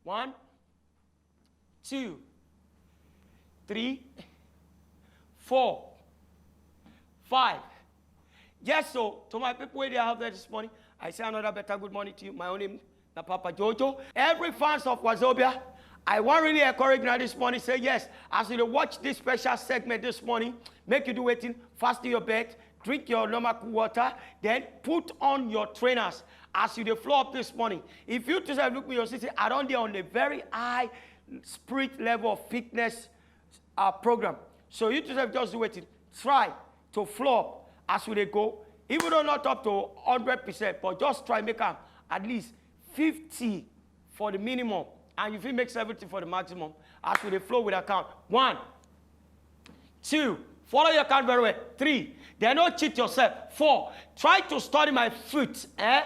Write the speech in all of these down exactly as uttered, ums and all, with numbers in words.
One, two, three, four, five. Yes, so to my people where they have there this morning, I say another better good morning to you. My own name na Papa Jojo. Every fans of Wazobia, I want really encourage you this morning. Say yes, as you dey watch this special segment this morning, make you do wetin, fasten your belt, drink your normal cool water, then put on your trainers as you dey flow up this morning. If you too sef look me, you see say I don dey on a very high spirit level of fitness uh, program. So you too sef just do wetin, try to flow up as we dey go. Even though not up to hundred percent, but just try make am at least fifty for the minimum, and you fit make seventy for the maximum as we dey flow with account. One, two, follow your account very well. Three, then no cheat yourself. Four, try to study my foot. Eh?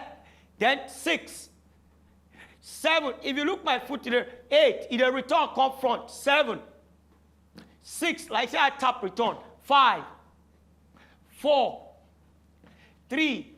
Then six, seven, if you look my foot today, eight, e dey return come front. Seven, six, like say I tap return. Five, four, three,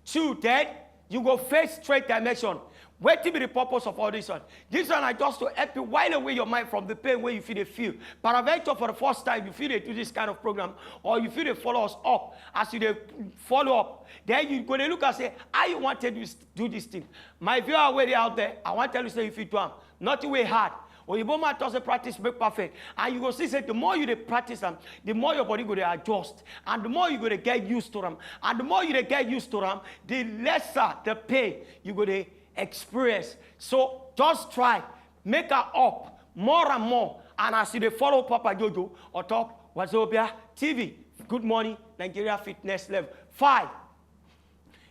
two, then you go face straight dimension. Wetin be the purpose of all this one? This one na just to help you while away your mind from the pain wey you fit dey feel. Paraventure for the first time, you fit dey do this kind of program, or you fit dey follow us up. As you dey follow up, then you go dey look and say, how you wan take do this, do this thing? My viewer wey dey out there, I wan tell you say you fit do am. Nothing wey hard. Oyibo man talk say practice make perfect, and you go see say the more you dey practice am, the more your body go dey adjust, and the more you go dey get used to am, and the more you dey get used to am, the lesser the pain you go dey experience. So just try make am up more and more, and as you dey follow Papa Jojo on top Wazobia T V. Good morning, Nigeria Fitness Level. Five,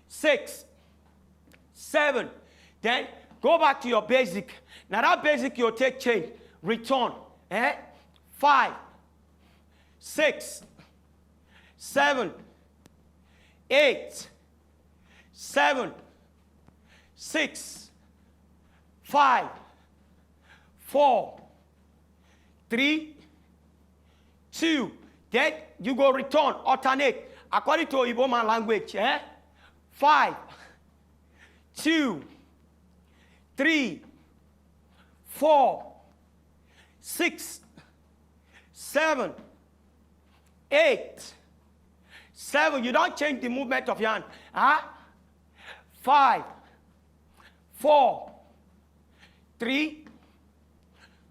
six, seven. Then go back to your basic. Now that basic you take change, return. Eh? Five, six, seven, eight, seven, six, five, four, three, two. Then you go return, alternate according to Igbo man language. Eh? Five, two, three, four, six, seven, eight, seven. You don't change the movement of your hand. Huh? Five, four, three,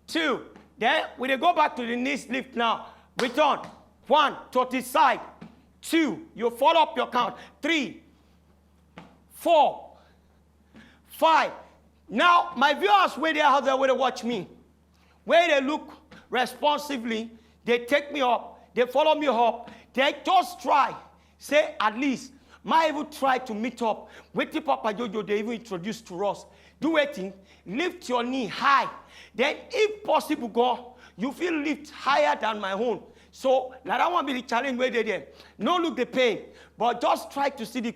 two. Then we dey go back to the knees lift now. Return. One, to the side. Two, you follow up your count. Three, four, five. Now, my viewers wey dey out there, wey dey watch me, wey dey look responsively, dey take me up, dey follow me up, dey just try say at least ma even try to meet up wetin Papa Jojo dey even introduce to us. Do wetin? Lift your knee high. Then if possible, go, you fit lift higher than my own. So na that one be the challenge wey dey there. No look the pain, but just try to see the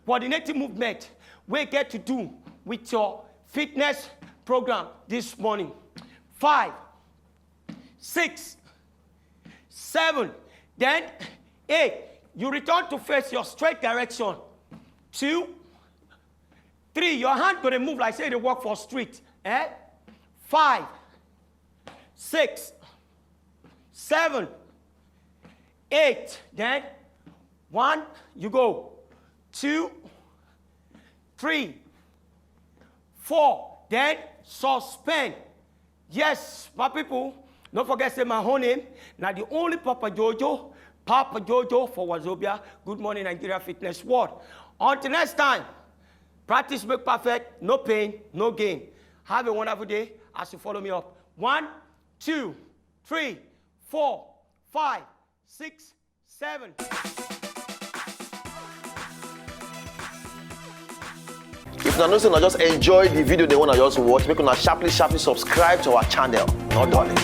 coordinated movement wey get to do with your fitness program this morning. Five, six, seven, then eight. You return to face your straight direction. Two, three, your hand go dey move like say you dey walk for street. Eh? Five, six, seven, eight, then one, you go. Two, three, four, then suspend. Yes, my people, don't forget say my whole name na the only Papa Jojo, Papa Jojo for Wazobia. Good morning, Nigeria Fitness World. Until next time, practice make perfect, no pain, no gain. Have a wonderful day as you follow me up. One, two, three, four, five, six, seven. If una know say una just enjoy the video dem wey una just watch, make una sharply sharply subscribe to our channel. No darling.